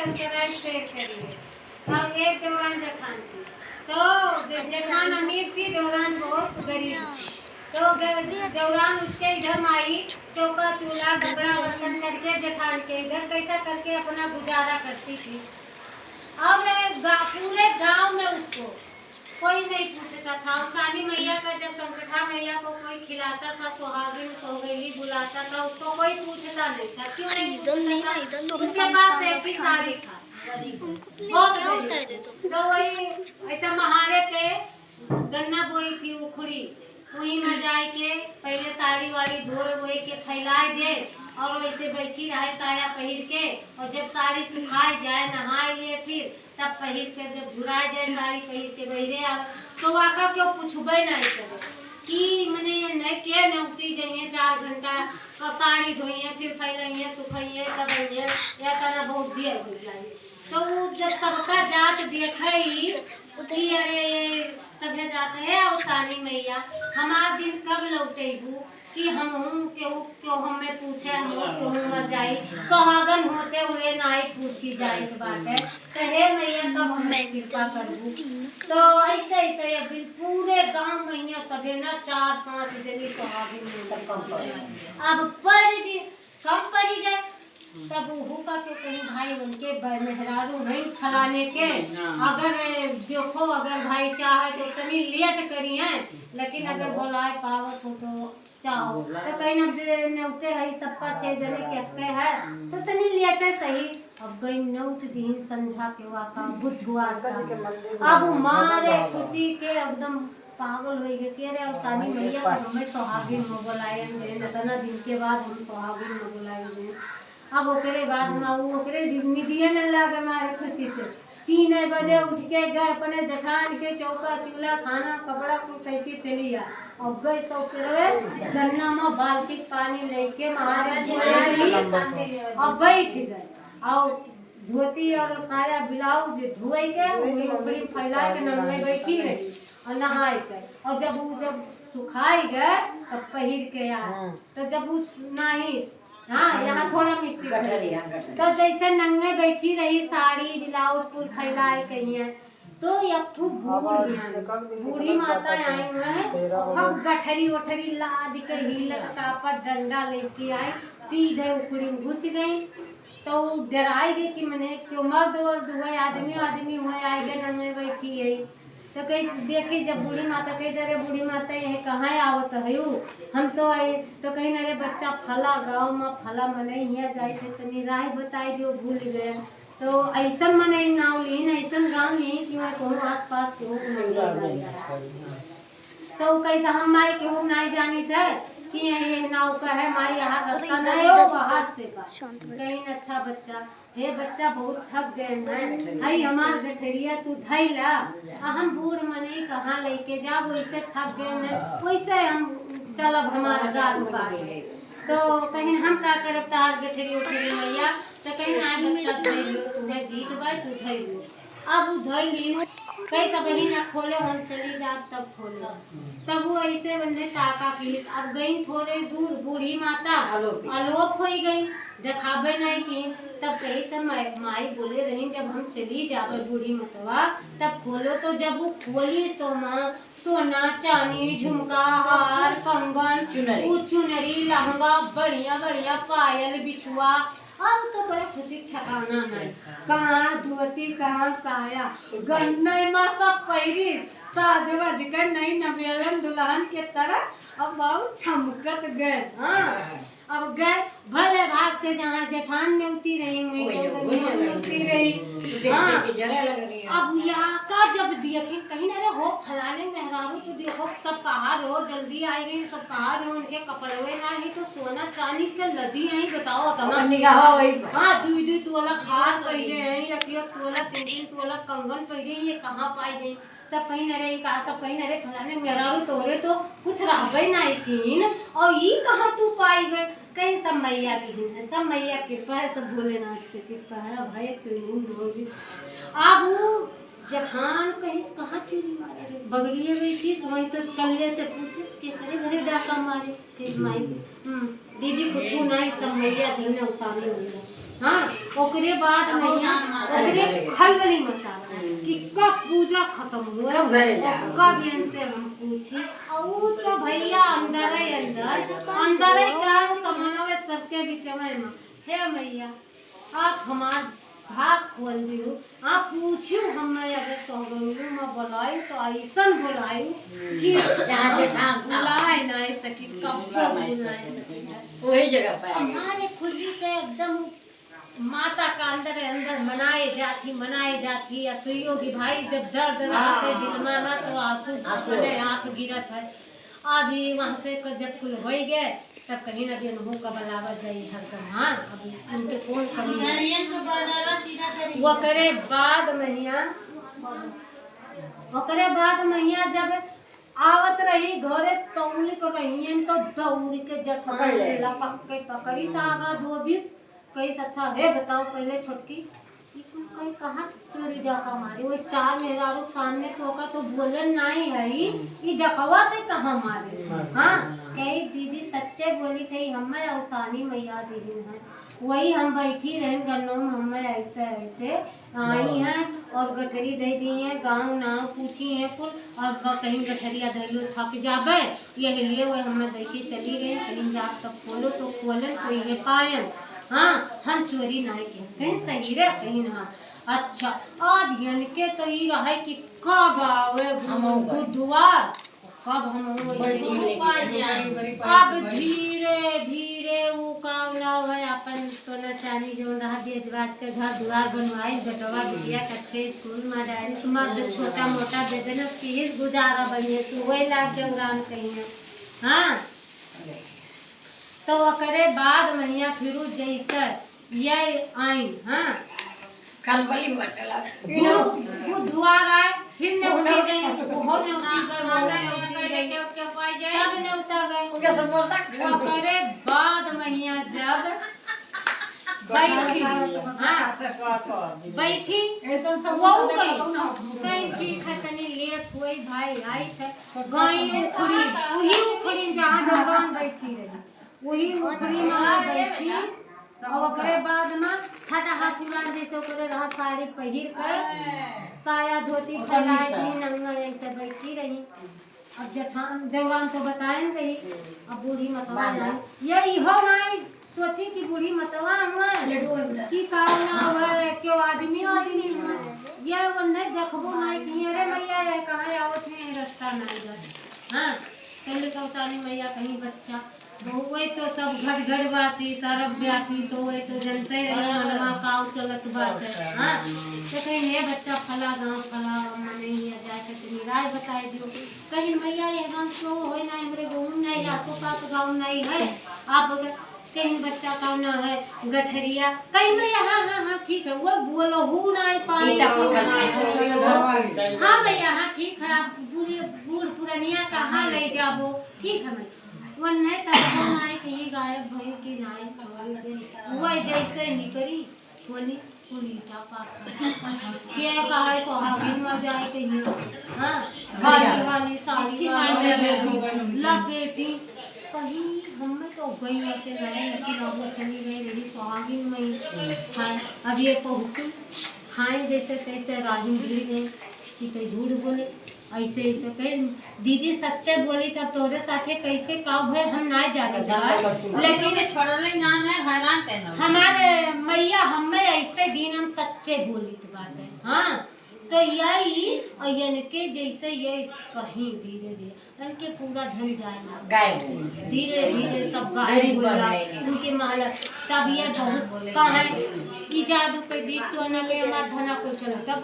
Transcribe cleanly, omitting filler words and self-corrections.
संक्रांति फेर करिए। अब एक दौरान जठान थी, तो जठान अमीर थी, दौरान बहुत गरीब थी। तो दौरान उसके इधर माई चौका चूल्हा कपड़ा बर्तन करके जठान के इधर कैसा करके अपना गुजारा करती थी। और पूरे गांव में उसको कोई नहीं पूछता था। उसानी मैया का जब संकटा मैया को कोई खिलाता था, सुहागिन सोहगैली बुलाता था, उसको कोई पूछता नहीं था। क्यों नहीं पूछता था? उसके पास एक ही साड़ी था, बहुत गरीब। तो वही ऐसा महारे पे गन्ना बोई थी उखड़ी, वही में जाए के पहले साड़ी वाड़ी धोए वोए के फैलाए दे और वैसे बैठी रहे साया पहिर के। और जब साड़ी सुखाए जाए, नहाए लिए, फिर तब पहिर के जब झुराए जाए साड़ी पहिर के बहिरे आवे तो वाका क्यों पूछबे नहीं करे कि मने ये नहीं के नौकरी जाइए 4 घंटा तो साड़ी धोइए फिर फैलाइए सुखाइए तब आइए या तना बहुत देर हो जाए। तो वो जब सबका जात देखई कि अरे ये सभे जात है और सानी मैया हमार दिन कब लौटेबू कि हम हूँ क्यों क्यों हमें पूछे, हम क्यों मत जाई, सुहागन होते हुए नाई पूछी जाए के बाटे, तो हे मैया कब हमें कृपा करबू। तो ऐसे ऐसे एक दिन पूरे गांव में सभे ना 4-5 जनी सुहागिन अब पर जी कम पड़ी गए। तब वो का के कहीं भाई उनके मेहरारू नहीं फलाने के, अगर देखो अगर भाई चाहे तो तनी लेट करी है, लेकिन अगर बोलाए पावत हो तो चाहो तो कहीं न नौते है सबका 6 जने के अक्के है तो तनी लेट है सही। अब गई नौत दिन संझा के वाका बुधवार का, अब मारे खुशी के एकदम पागल हो गए के रे सानी मैया को हमें सुहागिन में बोलाए इतना दिन के बाद हम सुहागिन में बोलाए। अब ओकरे बाद में वो ओकरे निदिए न लागे मारे खुशी से 3 बजे उठ के गए अपने जठान के चौका चूल्हा खाना कपड़ा कुल करके चली आ। अब गए सब के गन्ना में बाल्टी पानी लेके महाराज अब बैठ गए और धोती और साया ब्लाउज धोए के वही ऊपरी फैला के नंगे बैठी रही और नहाए के। और जब वो जब सुखाई गए तब पहिर के आए तो जब वो नहीं हाँ यहाँ थोड़ा मिस्टेक तो जैसे नंगे बैठी रही साड़ी ब्लाउज कुल फैलाए कहीं तो एक ठू बूढ़ी माता आई हुए हैं हम गठरी वठरी लाद के हिलक कापत डंडा लेके आई सीधे उखड़ी में घुस गई। तो डराई गई कि मैंने क्यों मर्द वर्द हुए आदमी आदमी हुए आए गए नंगे बैठी है। तो कहीं देखी जब बूढ़ी माता कही अरे बूढ़ी माता ये कहाँ आवत है हम तो आए तो कहीं न अरे बच्चा फला गाँव में फला मने यहाँ जाए थे तनी राय बताई दो भूल गए। तो ऐसा मने नाव ली ऐसा गाँव ली कि मैं कहूँ आस पास केहू नहीं। तो कैसा हम माई केहू नहीं जानी थे कि ये नाव का है माई यहाँ रास्ता नहीं हो बाहर से कहीं अच्छा बच्चा हे बच्चा बहुत थक गए हैं हई हमार गठरिया तू धैला हम बूढ़ मने कहाँ लेके जा वैसे थक गए हैं वैसे हम चलब हमारा गाल बाटे। तो कहीं हम का करब तार गठरी उठरी मैया तो कहीं आए बच्चा धैलो तुम्हें गीत बाई तू धैलो। अब वो धैली कैसा बहिन ना खोलो हम चली जाब तब खोलो। तब वो ऐसे बन्ने ताका की अब गई थोड़े दूर बूढ़ी माता आलोप हो गई देखाबे नहीं की। तब कही सब माई बोले रही जब हम चली जाबे बूढ़ी मतवा तब खोलो। तो जब वो खोली तो माँ सोना चांदी झुमका हार कंगन चुनरी लहंगा बढ़िया बढ़िया पायल बिछुआ। अब तो बड़ा खुशी ठिकाना नहीं कहाँ धोती कहाँ साया गन्ने में सब पहिरी साज बज कर नई नवेलन दुल्हन के तरह अब बहुत चमकत गए। हाँ अब गए भले भाग से जहाँ जेठान ने उती रही उती रही। हाँ अब यहाँ का जब देखे कहीं ना रे हो फलाने मेहरारू तो देखो सब कहा रहो जल्दी आई गई सब कहा रहो उनके कपड़े हुए ना ही तो सोना चांदी से लदी आई बताओ तो निगाह वही। हाँ दुई दुई तोला खास पहिरे हैं एक एक तोला 3-3 तोला कंगन पहिरे ये कहाँ पाई गई सब कहीं न रे कहा सब कहीं न रे फलाने मेहरारू तोरे तो कुछ रहबे ना यकीन और ये कहाँ तू पाई गए। कहीं सब मैया की है सब मैया कृपा है सब भोलेनाथ की कृपा है भाई तू। अब जठान कहीं कहाँ चूरी मारे रे बगलिए बैठी वहीं तो कल्ले से पूछे के करे घरे डाका मारे कि माई दीदी कुछ नहीं सब मैया दी ना उसानी हुई। हाँ ओकरे बाद मैया ओकरे खलबली मचावा कि कब पूजा खत्म हुए, कब घरे जाओ। कब इनसे हम पूछी। और उ तो भैया अंदर ही अंदर अंदर ही का समानवे सबके बीच में हे मैया आप हमार भाग खोल दियो, आप पूछियो हमें अगर सौगंगू में बोलाई तो ऐसन बोलाई कि जहाँ जेठान था। बुलाए नहीं सकी, कब्बो बुलाए सकी। वही जगह पे आ गए। हमारे खुशी से एकदम माता का अंदर अंदर मनाए जाती मनाए जाती। असुइयों की भाई जब दर्द रहते दिल माना तो आंसू आंसू। अपने आप गिरत है। अभी वहाँ से जब कुल हो गए तब कहीं ना कहीं का बलावा जाई हरदम। हाँ अब उनके कौन कमी है। वो करे बाद मैया ओकरे बाद मैया जब आवत रही घरे तौल के रही तो दौड़ के जठा पकड़ ले। पक्के पकड़ी सागा धोबी कई अच्छा है बताओ पहले छोटकी ई कुल कहीं कहाँ चोरी जाता मारी वो चार मेहरारू सामने तो का तो बोले नहीं है ई डकवा से कहाँ मारे। हाँ कही दीदी सच्चे बोली थी हमें अवसानी मैया दी है वही हम बैठी रहन गन्नों में हमें ऐसे ऐसे आई हैं और गठरी दे दी है गाँव नाव पूछी है कुल और वह कहीं गठरिया धैलो थक जाबे यह लिए वह हमें देखी चली गई कहीं जा तब खोलो तो खोलन तो ये पायन। हाँ हम चोरी नहीं की कहीं सही रे कहीं ना। अच्छा अब इनके तो ये रहे कि कब आवे बुधवार कब हम अब धीरे धीरे वो काम ना है अपन सोना चांदी जो रहा बेच बाच के घर द्वार बनवाए बेटवा बिटिया के अच्छे स्कूल में डाली मर्द छोटा मोटा बिजनेस फीस गुजारा बनिए तो वही लाग जौरान कहीं। हाँ तो ओकरे बाद मैया फिर जैसे ये आई। हाँ खलबली मचला। बुधवार आए फिर नेवती गई वो नेवती गई वो नेवती गई सब नेवता गए। उनका समोसा खा ओकरे बाद मैया जब बैठी हाँ बैठी वो गई कहीं ठीक है तनी लेट हुई भाई आई थे गई उखड़ी वही उखड़ी जहाँ दौरान बैठी रही वही उखड़ी में बैठी। और ओकरे बाद में फटा हाथी मार जैसे ओकरे रहा साड़ी पहिर कर साया धोती फैलाए थी नंगा ऐसे बैठी रही। अब जठान देवान तो बताए रही अब बूढ़ी मतवा आई ये इहो नहीं सोची कि बूढ़ी मतवा हुआ कि का ना हुआ क्यों आदमी आदमी हुआ ये वो नहीं देखबो नहीं कि अरे मैया ये कहाँ आवत है रास्ता नहीं जाए। हाँ पहले कौसानी मैया कहीं बच्चा वही तो सब घर घर वासी सरब व्यापी तो वही तो जनते रही मनवा काऊ चलत बात है। हाँ तो कहीं ये बच्चा फला गाँव फला मने हिया जाए के तनी राय बताए दियो कहीं मैया ये गाँव क्यों होय ना हमरे गहूँ नहीं आसो पास गाँव नहीं है आप अगर कहीं बच्चा का ना है गठरिया कहीं मैया हाँ हाँ हाँ ठीक है वो बोलो हूँ नहीं पाए। ईटा पकड़ ले। हाँ भैया हाँ ठीक है आप बूढ़ बूढ़ पुरनिया कहाँ ले जाबो ठीक है मैं वो नहीं तब नहीं कहीं गायब भई कि नहीं वही जैसे निकली बोली उल्टा पाखा के कहा सोहागिन में जाए कहीं। हाँ खाली वाली साड़ी वाली लपेटी कहीं हमें तो गई ऐसे नहीं लेकिन अब वो चली गई रही सुहागिन में ही। हाँ अब ये पहुँची खाए जैसे तैसे राहिन भिड़ गई कि तो झूठ बोले ऐसे ऐसे कहे दीदी सच्चे बोली तब तोरे साथे कैसे काव है हम ना जाने लेकिन हमारे मैया हमें ऐसे दिन हम सच्चे बोली तो बात है। हाँ तो यही और इनके जैसे ये कहीं धीरे धीरे इनके पूरा धन जाएगा गायब हो गए। धीरे धीरे सब गायब गरीब हो बन गया रहे हैं। उनके महल तब ये बहुत कहाँ ई जादू के दीप तो न ले हमार धना कुल चला तब